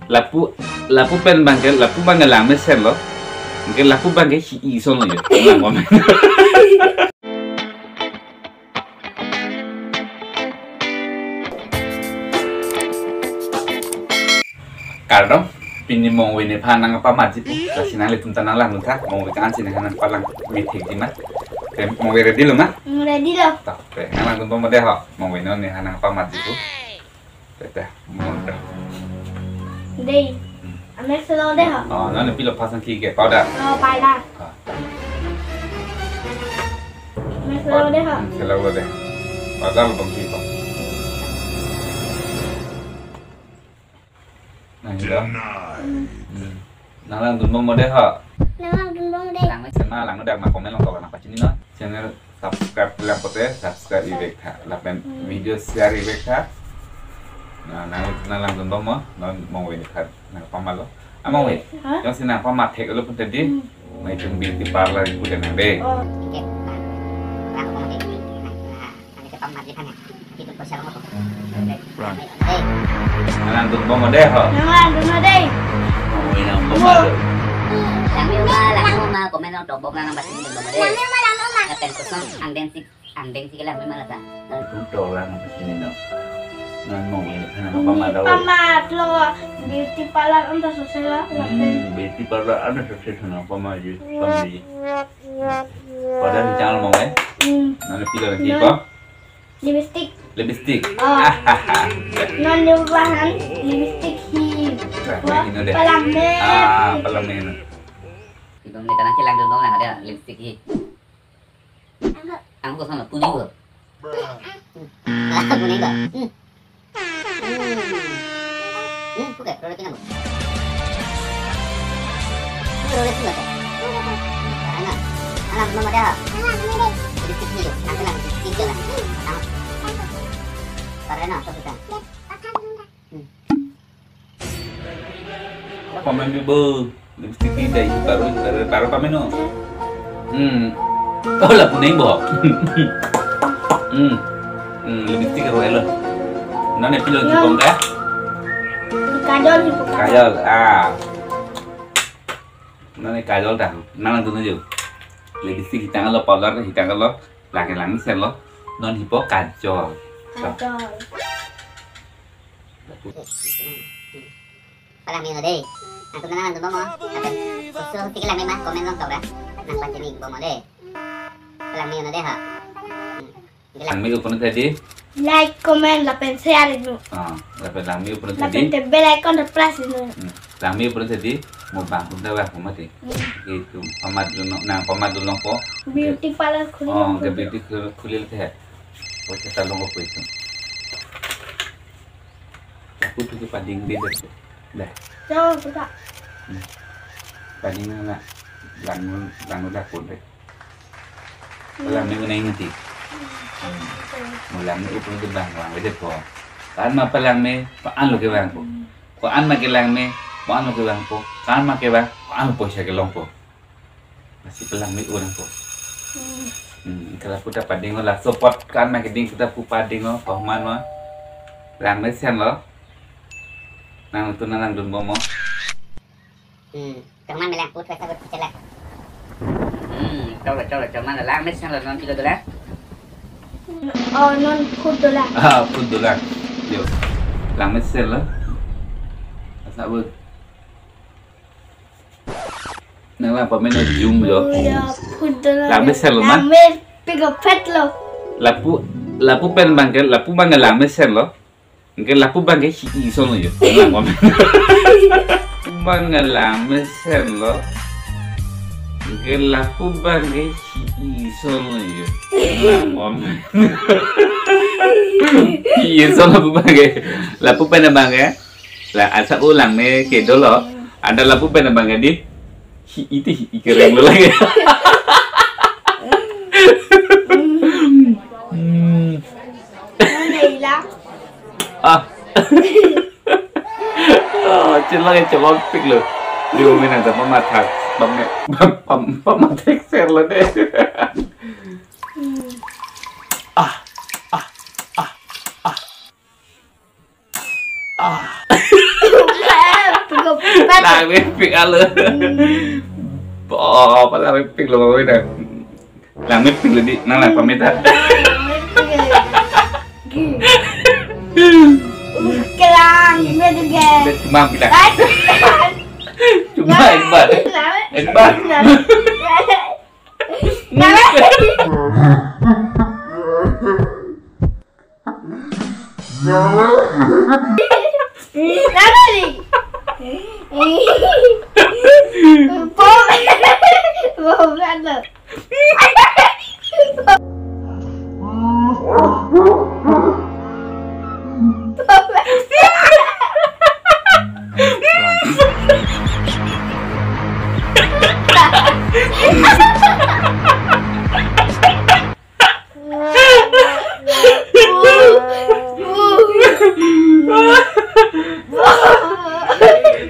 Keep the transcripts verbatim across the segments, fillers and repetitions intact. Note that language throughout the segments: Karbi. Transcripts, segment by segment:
Lapu, lapu pen abangke, lapu abangke langmesenlo. Anke lapu abangke hi-i sonlo jo. Kardom, pini Mongve nephan nangpamatji pu. Lasi nanglitum ta nanglangdun tha, Mongve ko-ansi nephan nangpalang methekji ma. Te Mongve ready lo ma? Hmm, ready lo. To, te nanglangdunbom dei ho. Mongve non nephan nangpamatji pu. Te, te, Mongve. Dei. Hmm. Amek selo dei ho. Oh, non pilo pasang ki ke powder. Oh, powder. Ah. Amek selo dei ho. Hmm, selo dei. Powder lo bang ki ko. Nang hilo. Hmm. Nanglangdunbom dei ho. Nanglangdunbom dei. Sema langno dak ma comment along tokra nangpachini non. Channel subscribe lang pote subscribe ivek tha. Lapen video share ivek tha. Nah, nang nanglangdunbom non Mongve nephan nangpamalo. Ah, Mongve. Ha? Jongsi nangpamathek-lo pun tadi. Hmm. Nangtum beauty parlor pu dei nang dei. Oh. Oke. Nah, nang Mongve. Nah, nah. Kami cepat mati kan ya. Kita ko siapa ko. Run. Hei. Nanglangdunbom dei ho. Nanglangdun dei. Oh, ini apa malu? Langme ma, langme ma, comment along tokbom lang nangpachini dun bom dei. Langme ma, langme ma. Lapen kosong angdeng si, angdeng si ke langme ma lata. Nang tum tokra nangpachini non. Nang Mongve nephan nangpamatlo. Pamatlo beauty parlor anta sosela. Hmm, beauty parlor anta sosela nangpamatji. Pamatji. Pada ni channel Mongve. Hmm. Nang pilo lagi ko? Lipstick. Lipstick. Oh. Hahaha. Non dia bahan lipstick hi. Nah, wah, ini dei. Palangme. Ah, palangme ini. Ibu ni tanang kilang dulu nang ada lipstick hi. Angko sana puning ko. Lah, puning ko. Hmm. Hmm. Hmm, oke, produk ini, Bu. Ini produk ini, Bu. Karena, anak, belum ada. Jadi, kecil, nanti lah, kecil lah. Nah. Karena, apa kita? Hmm. Pamen di, Bu. Lipstick ini dei, baru, baru, baru pamen, no. Hmm. Oh, lapu neng bo. Hmm. Hmm, lipstick aro elo. Non pilo lagi bong ka? Kajol hipo. Kajol, ah. Non kajol ta. Nanglangdun jo. Lipstick hitanglo, powder hitanglo. Lake langmesenlo. Non hipo kajol. Kajol. Palangme dei. Nangtum nanglangdun bom. Lapen kosonsi kelangme ma comment along tokra nangpachini bom dei. Palangme dei ha. Hmm. Langme upon tadi. Like, comment, lapen share nu. Ah, lapen langme upon tadi. Lapen te bell icon te press nu. Hmm. Langme upon tadi. Mo bang kum ta bang kum mati. Hmm. Itu pamat dulu nangpamat dulu po. Beauty parlor khuli. Oh, ke beauty khul-, khulil te. Poisa ta longpo itu. Aku tuh ke pading beda tuh. Dah. Jauh, Pak. Hmm. Pading na lang, lang udah pun deh. Hmm. Palangme nang ingti. Hmm. Palangme upon itu bang, bang beda po. Ko-an ma palangme, ko-an lo kevangpo. Ko-an ma kelangme, ko-an lo kevangpo. Ko-an ma kevang, ko-an lo poisa kelongpo. Lasi palangme unang po. Hmm. Hmm, kalau puta pading la support ko-an ma keding puta pu pading, pahman ma. Langmesenlo. Nangtum nanglangdun bom. Hmm, teman bilang put kata berpecah. Hmm, coba, coba, coba langmesenlo non pilo dola. Oh, non phut dola. Ah, phut dola. Yo. Langmesenlo. Asa bu. Nang lang pamen jum jo. Oh, ya, phut dola. Langmesenlo ma? Langme pik-o phet lo. Lapu, lapu pen abangke, lapu abangke langmesenlo. Anke lapu abangke hi-i sonlo jo. Nang pamen. Abangke langmesenlo. Anke lapu abangke hi-i sonlo jo. Nang pamen. Hi-i sonlo lapu abangke. Lapu pen abangke. La asa ulang me ke dolo. Ada lapu pen abangke dei. Hi-i te hi-i kereng lo lagi. Hmm. Mana hilang? Ah. Oh, chelak ya chelak pik lo. Di umi nang ta pamathak, pam-, pam-, pamathek ser lo dei. Hmm. Ah, ah, ah, ah. Ah. Langmepik alo. Oh, pala mepik lo, mami na. Langmepik lo di, nang lang pamit ha. Kelang, betul ke? Cuma bilang. Cuma hebat. Hebat. Nana ni. Bom. Bom, nana.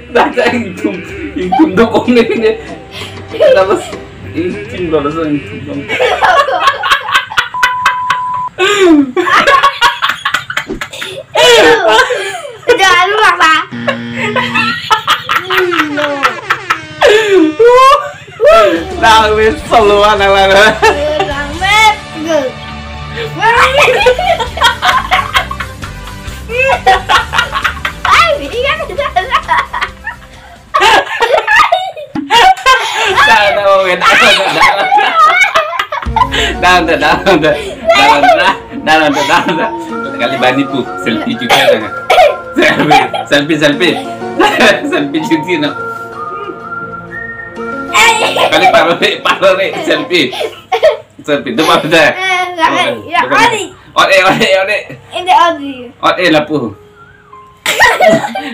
Dada ingtum, ingtum dokong ne ne. Dapat ingtum lo, dapat ingtum dokong. Jangan lupa, Pak. Langmepik solo anak anak. Langmepik. Ay, iya. Dah, dah, oke, dah, dah, dah. Dah, dah, dah, dah. Dah, dah, dah, dah, dah, dah. Kali bani pu, selfie juga dah. Selfie, selfie, selfie. Selfie juga na. Kali paro re, paro re, selfie. Selfie, tu apa dah? Eh, nggak, nggak, nggak. Ode, ode, ode. Ini ode. Ode lapu.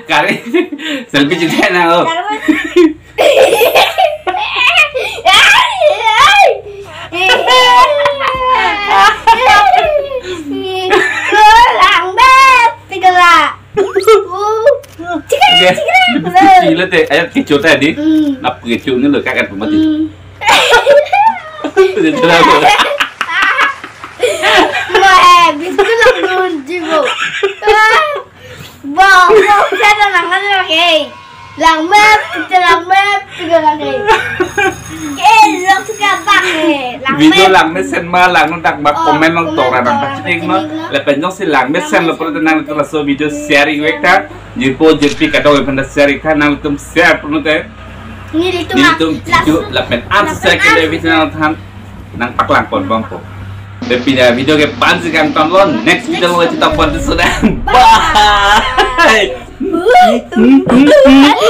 Kari, selfie juga na, oh. Karma. Langmepik, tiga la. Cikre, cikre. Lebih kecil lah teh. Ayo kecoh tadi. Hmm. Nap kecoh ni lo, kakan pemati. Hmm. Dia cerah tu. Wah, biskut lang dun jibo. Bo, bo, saya dah lang kan lagi. Langmepik, langmepik, tiga lagi. Eh, lo suka bang eh. Video langmepik. Langmesen ma, langno dak ma, oh, komen long tora nang pachining ma. Lapen jongsi langmesen lo pura nangtum laso video sharing vek tha. Jirpo jirpi kadokave aphan ta sharing tha, nangtum share pura te. Nelitum, nelitum video lapen an share ke le video nangthan nangpaklang pon bang po. Te pini avideo ke la-an si kangton lo, next video lo chetong pon te sudah. Bye. Bye.